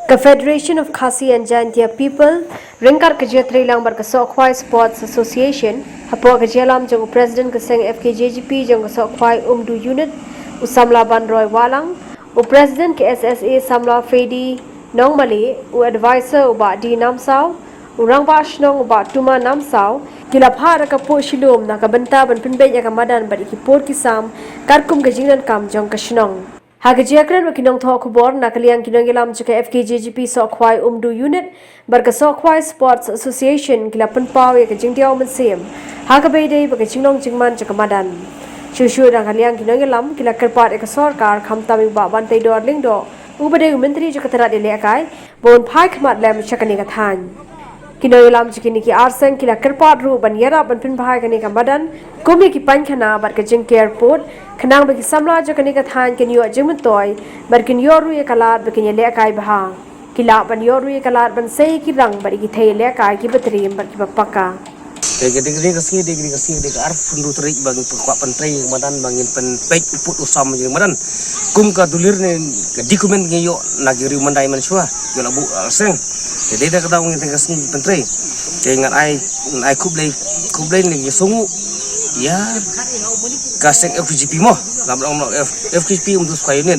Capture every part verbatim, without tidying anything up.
Ka Federation of Khasi and Jaintia People ryngkat ka jingïatreilang bad ka Sohkhwai Sports Association, hapoh ka jingïalam jong u President ka seng F K J G P jong ka Sohkhwai Umdu Unit, u samla Banroy Wahlang, u President ka S S A samla Fedi Nongmali, u Advisor u Bah D Namsaw, u Rangbah Shnong u Bah Tuma Namsaw, ki la phah da ka pud shilum na ka bynta ban pynbeit ïa ka madan bad ïa ki pud ki sam, katkum ka jingdonkam jong ka shnong. Ha ka jingïakren bad ki nongthoh khubor na ka liang ki nongïalam jong ka F K J G P Sohkhwai Umdu Unit bad ka Sohkhwai Sports Association, ki la pynpaw ïa ka jingdiaw mynsiem ha kaba ïadei bad ka jinglong jingman jong ka madan. Shuh shuh na ka liang ki nongïalam ki la kyrpad ïa ka sorkar, khamtam ïa u Bah Banteidor Lyngdoh, uba dei u Myntri jong ka tnat ïalehkai, ba un phai khmat lem sha kane ka thaiñ. Ki nongïalam jong kine ki ar seng ki la kyrpad ruh ban ïarap ban pynbha ïa kane ka madan kum ïa ki painkhana bad ka jingker pud, khnang ba ki samla jong kane ka thaiñ kin ïoh jingmyntoi bad kin ïoh ruh ïa ka lad ba kin ïalehkai bha. Ki lah ban ïoh ruh ïa ka lad ban sei ïa ki rang bad ïa ki thei ïalehkai kiba triem bad kiba paka. Te ka dei ka sngi, dei ka sngi, dei ka arphew hynriew tarik ba ngin pynkwah pyntrei ïa ka madan, ba ngin pynpeit u pud u sam ïa ka madan. Kum ka dulir ne ka document ngi ïoh na ki riew Mandai mynshuwa, ïoh la buh ar seng. Te dei da ka daw ngin, te ka sngi pyntrei. Te ngan ai, ngan ai khublei, khublei ne ngi sngewnguh ïa ka seng F K J P mo, ngam long F, F K J P Umdu Sohkhwai Unit.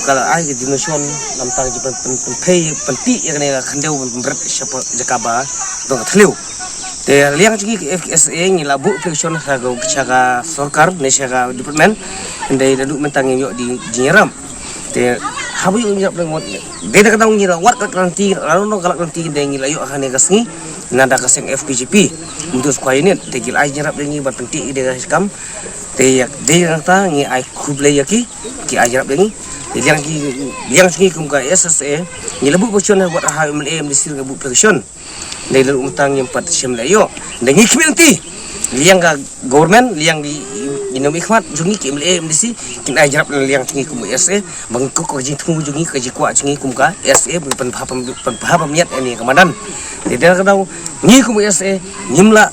Ka la ai ka donation namar ka jingpyn, pyn, pynpeit, pyntih ïa kane ka khyndew pynbret sha ka jaka ba don ka thliew. Te liang jong ngi ka F K S A ngi la buh application sha ka, sha ka sorkar ne sha ka department. Hynrei naduh mynta ngim ïoh jingïarap. Te haba ïoh jingïarap lem ngut, dei da ka daw ngi la wad ka lad ka lynti, la don ka lad ka lynti, hynrei ngi la ïoh ha kane ka sngi na ka bynta ka seng F K J P Umdu Sohkhwai Unit. Te ki la ai jingïarap ïa ngi ban pyntih ïa ka kam. Te ïa, dei da kata ngi ai khublei ïa ki, ki ai jingïarap ïa ngi. Te liang ki, liang jong ngi kum ka S S A ngi la buh application, wat ha M L A M D C ruh ki buh application. Dei lada mynta ngim pat shym la ïoh, da ngi khmih lynti. Liang ka government, liang ki, ki nongmihkhmat jong ngi, ki M L A, M D C, kin ai jingïarap na liang jong ngi kum S A, ba ngin kup ka jingthmu jong ngi, ka jingkwah jong ngi kum ka S A, ba pynbha, pyn, pynbha pynmiat ïa kane ka madan. Te da ka daw ngi kum S A ngim lah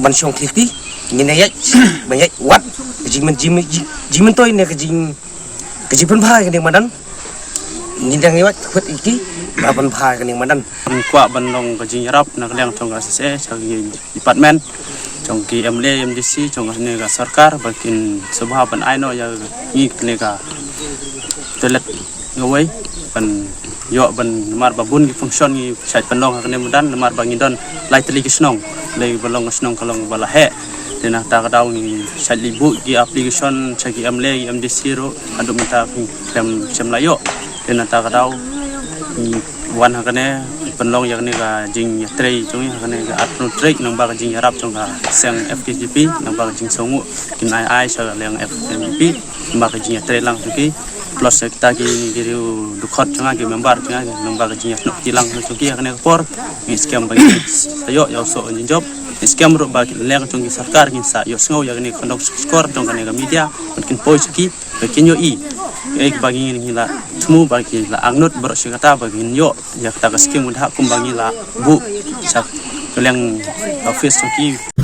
ban shong khlieh kti, ngin ïaid, ban ïaid wad ka jingmyn, jingmyn, jing, jingmyntoi ne ka jing, ka jingpynbha ïa kane ka madan. Ngi dang ïaid wad ïa ki ba pynbha ïa kane ka madan. Ngi kwah ban long ka jingïarap na ka liang jong ka S S A, jong ki department, jong ki M L A, M D C, jong kane ka sorkar, ba kin sngewbha ban ai noh ïa ngi kane ka toilet kawei, ban ïoh ban, namar ba bun ki function ngi shait pynlong ha kane ka madan, namar ba ngi don lai tylli ki shnong, lai ba long ka shnong ka long ba la heh. Te na kata ka daw ngi shait leit buh ki application sha ki M L A, ki M D C ruh, haduh mynta kim shym, shym la ïoh. Te na kata ka daw ngi wan ha kane pynlong ïa kane ka jingïatrei jong ngi ha kane ka arphew tarik, nang ba ka jingïarap jong ka seng F K J P, nang ba ka jingsngewnguh kin ai ai sha ka liang F K J P, nang ba ka jingïatrei lang jong ki. Plus ïa kita ki, ki riew dkhot jong nga, ki member jong nga, nang ba ka jingïakynduh kti lang jong ki ha kane ka por. Ngi skhem ba ngi sa ïoh ïa u soh u jingjop. Ngi skhem ruh ba ki liang jong ki sorkar kin sa ïohsngew ïa kane ka khondong shkor jong kane ka media, ban kin poi sha ki, ba kin ïohi ïa kiba ngi, ngi la thmu, ba ki la angnud baroh shi katta, ba kin ïoh ïa kata ka skim, kumba ngi la buh sha ka liang office jong ki.